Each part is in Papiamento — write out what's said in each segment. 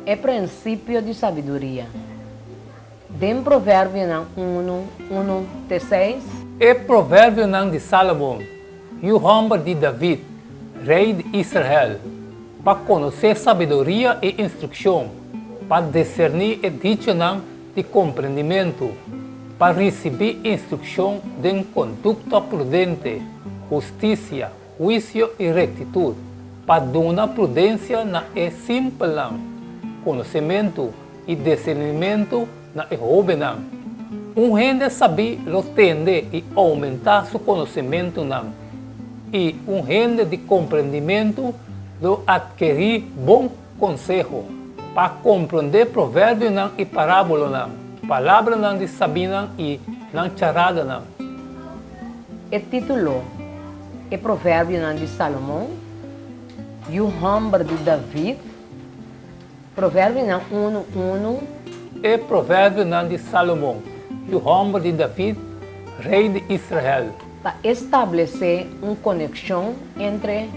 E prinsipio di sabiduria. Den Proverbionan unu, unu te seis. E proverbionan di Salomon, yu hòmber di David, rei di Israel, pa konosé sabiduria i instrukshon, pa diserní e dichonan di komprendimentu, pa risibí instrukshon den kondukta prudente, hustisia, huisio i rektitut, pa duna prudensia na e simpelnan, konosementu i disernimentu na e hóbennan. Un hende sabí lo tende i oumentá su konosementunan, i un hende di komprendimentu lo atkerí bon konseho. Pa komprondé proverbionan i parábolonan, palabranan di sabínan i nan charadanan. E título E Proverbionan di Salomon, Yu Hòmber di David, Proverbionan unu, unu. E Proverbionan di Salomon, yu hòmber di David, rei di Israel. Ta establesé un konekshon entre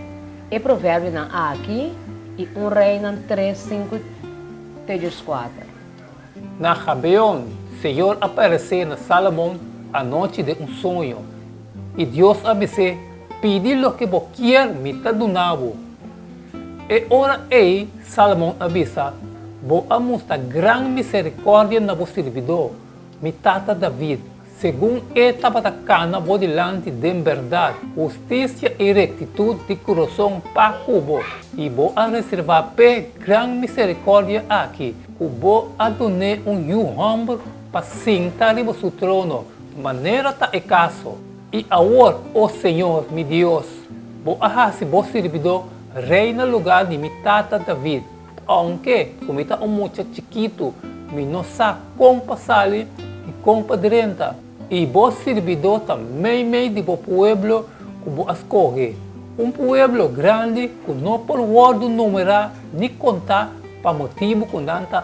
e proverbionan aki i un Reinan tres, sinku te dieskuater. Na Gabeon, Señor a paresé na Salomon anochi den un soño, i Dios a bis'é, Pidi loke bo kier, mi ta duna bo. E ora ei Salomon a bisa, Bo a mustra gran miserikòrdia na bo sirbidó, mi tata David, segun e tabata kana bo dilanti den bèrdat, hustisia i rektitut di kurason pa ku bo, i bo a reservá p'e gran miserikòrdia aki, ku bo a dun'é un yu hòmber pa sinta riba su trono, manera ta e kaso. I awor, o Señor, mi Dios, bo a hasi bo sirbidó rei na lugá di mi tata David. Ounke ku mi ta un mucha chikitu, mi no sa kon pa sali i kon pa drenta. I bo sirbidó ta meimei di bo pueblo ku bo a skohe, un pueblo grandi ku no por wòrdu numerá ni kontá pa motibu ku nan ta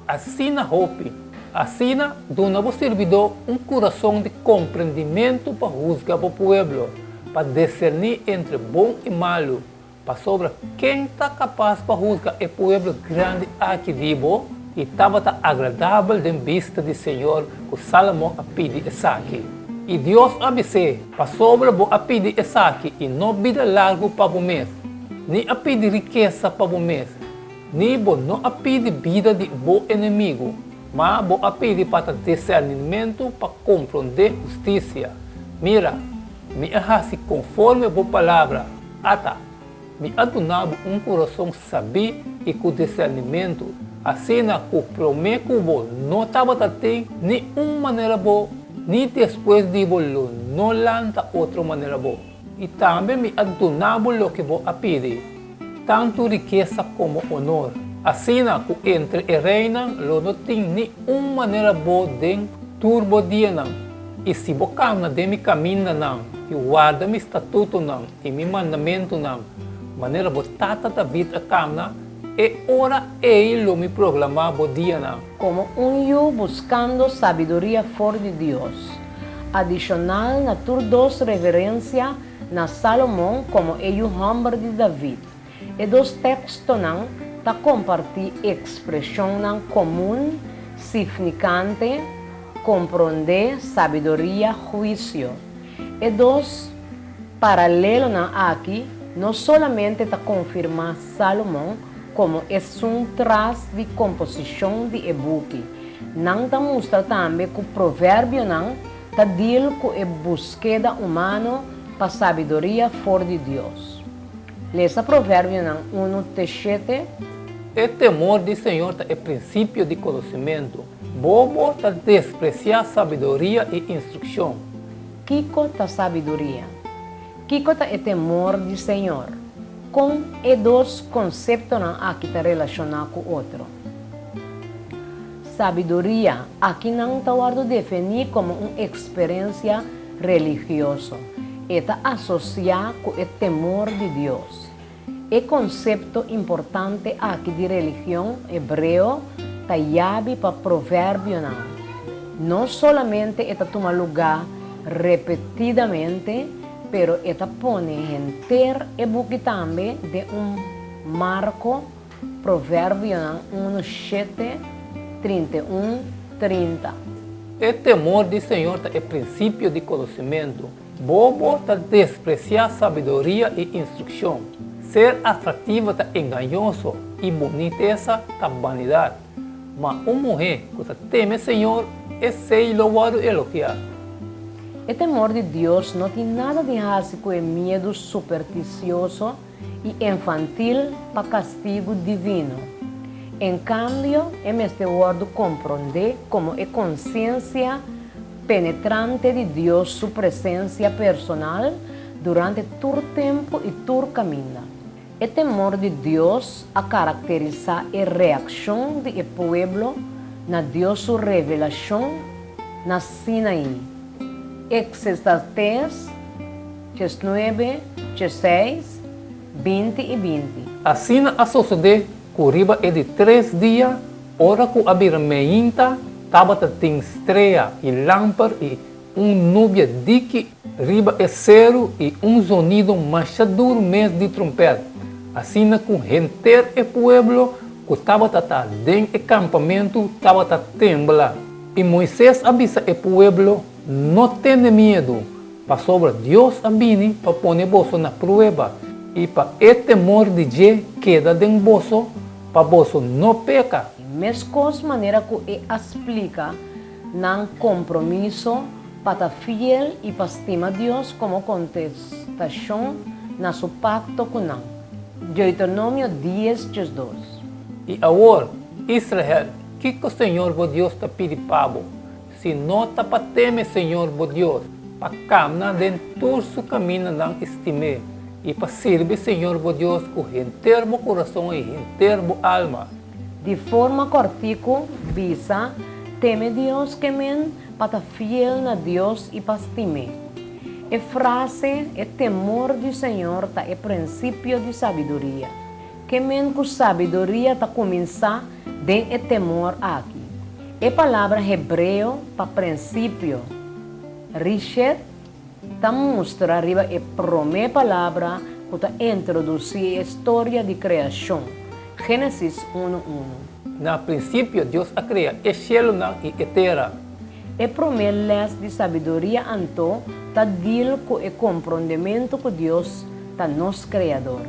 asina hopi. Asina, duna bo sirbidó un kurason di komprendimentu pa husga bo pueblo, pa diserní entre bon i malu. Pasobra ken ta kapas pa husga e pueblo grandi aki di bo? I tabata agradabel den bista di señor ku Salomon a pidi esaki. I Dios a bis'é, Pasobra bo a pidi esaki i no bida largu pa bo mes, ni a pidi rikesa pa bo mes, ni bo no a pidi bida di bo enemigu, ma bo a pidi pa ta disernimentu pa komprondé hustisia. Mira, mi a hasi konforme bo palabra. Ata, mi a duna bo un kurason sabí i ku disernimentu, asina ku promé ku bo no tabata tin ni un manera bo, ni despues di bo lo no lanta otro manera bo. I tambe mi a duna bo loke bo a pidi, tantu rikesa komo onor, asina ku entre e reinan lo no tin ni un manera bo den tur bo dianan. I si bo kamna den mi kamindanan i warda mi statutonan i mi mandamentunan, manera bo tata David a kamna, e ora ei lo mi proklamá bo dianan. Komo un yu buskando sabiduria for di Dios. Adishonal na tur dos reverensia na Salomon komo e yu hòmber di David, e dos tekstonan ta kompartí ekspreshonnan komun sifnikante, Komprondé sabiduria huisio. E dos paralelonan aki no solamente ta konfirmá Salomon komo esun tras di komposishon di e buki, nan ta mustra tambe ku proverbionan ta dil ku e buskeda humano pa sabiduria for di Dios. Lesa Proverbionan unu te shete. E temor di Señor ta e prinsipio di konosementu. Bobo ta despresiá sabiduria i instrukshon. Kiko ta sabiduria? Kiko ta e temor di Señor? Kon e dos konseptonan aki ta relashoná ku otro? Sabiduria akinan ta wòrdu defení komo un eksperensia religioso. E ta asosiá ku e temor di Dios. E konsepto importante aki di religion hebreo ta yabi pa proverbionan. No solamente e ta tuma lugá repetidamente, pero e ta pone henter e buki tambe den un marko. Proverbionan unu shete, 31, 30. E temor di Señor ta e prinsipio di konosementu. Bobo ta despresiá sabiduria i instrukshon. Ser atraktivo ta engañoso i bunitesa ta banidat. Ma un muhé ku ta teme Señor, esei lo wòrdu elogiá. E temor di Dios no tin nada di hasi ku e miedu superstisioso i infantil pa kastigu divino. En kambio, e mester wòrdu komprondé komo e konsiensia penetrante di Dios su presensia personal durante tur tempu i tur kaminda. E temor di Dios a karakterisá e reakshon di e pueblo na Dios su revelashon na Sinaí. Eksestates 19, 16, 20 i 20. Asina a sosodé ku riba e di tres dia, ora ku a bira meinta, tabata tin strea i lamper i un nubia diki riba e seru i un zonido masha duru mes di trompèt, asina ku henter e pueblo ku tabata ta den e kampamentu tabata tembla. I Moises a bisa e pueblo, No tene miedu, pasobra Dios a bini pa pone boso na prueba i pa e temor di dje keda den boso, pa boso no peka. Meskos manera ku e a splika nan kompromiso pa ta fiel i pa stima Dios komo kontestashon na su pakto ku nan. Deuteronomio 10, 12. I awor, Israel, kiko Señor bo Dios ta pidi pa bo, si no ta pa teme Señor bo Dios, pa kamna den tur su kamindanan i stim'é, i pa sirbi Señor bo Dios ku henter bo kurason i henter bo alma? Di forma kòrtiku, bisa, Teme Dios ke men pa ta fiel na Dios i pa stim'é. E frase e temor di Señor ta e prinsipio di sabiduria. Ke men ku sabiduria ta kuminsá den e temor aki. E palabra hebreo pa prinsipio, rishet, ta mustra riba e promé palabra ku ta introdusí e storia di kreashon, Génesis unu unu. Na prinsipio Dios a krea e shelunan i e tera. E promé lès di sabiduria anto ta dil ku e komprondementu ku Dios ta nos Kreador,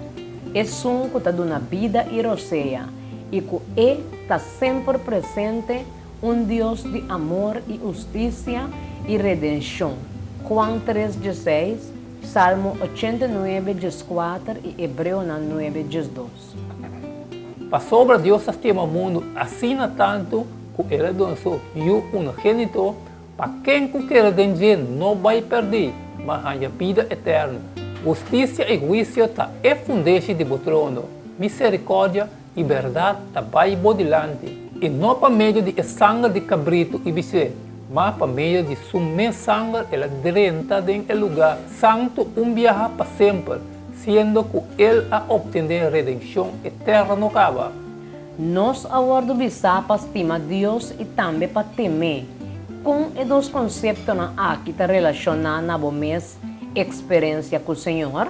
Esun ku ta duna bida i rosea, i ku E ta semper presente, un Dios di amor i hustisia i redenshon, Juan tres dieseis, Salmo 89 14 i Hebreonan 9 12. Pasobra Dios a stima mundu asina tantu ku El a duna su Yu unigénito, pa ken ku kere den dje no bai pèrdí, ma haña bida eterno. Hustisia i huisio ta e fundeshi di bo trono, miserikòrdia i bèrdat ta bai bo dilanti. I no pa medio di e sanger di kabritu i bisé, ma pa medio di su mes sanger el a drenta den e lugá santu un biaha pa semper, siendo ku el a optené redenshon eterno kaba. Nos a wòrdu bisá pa stima Dios i tambe pa tem'é. Kon e dos konseptonan aki ta relashoná na bo mes eksperensia ku Señor?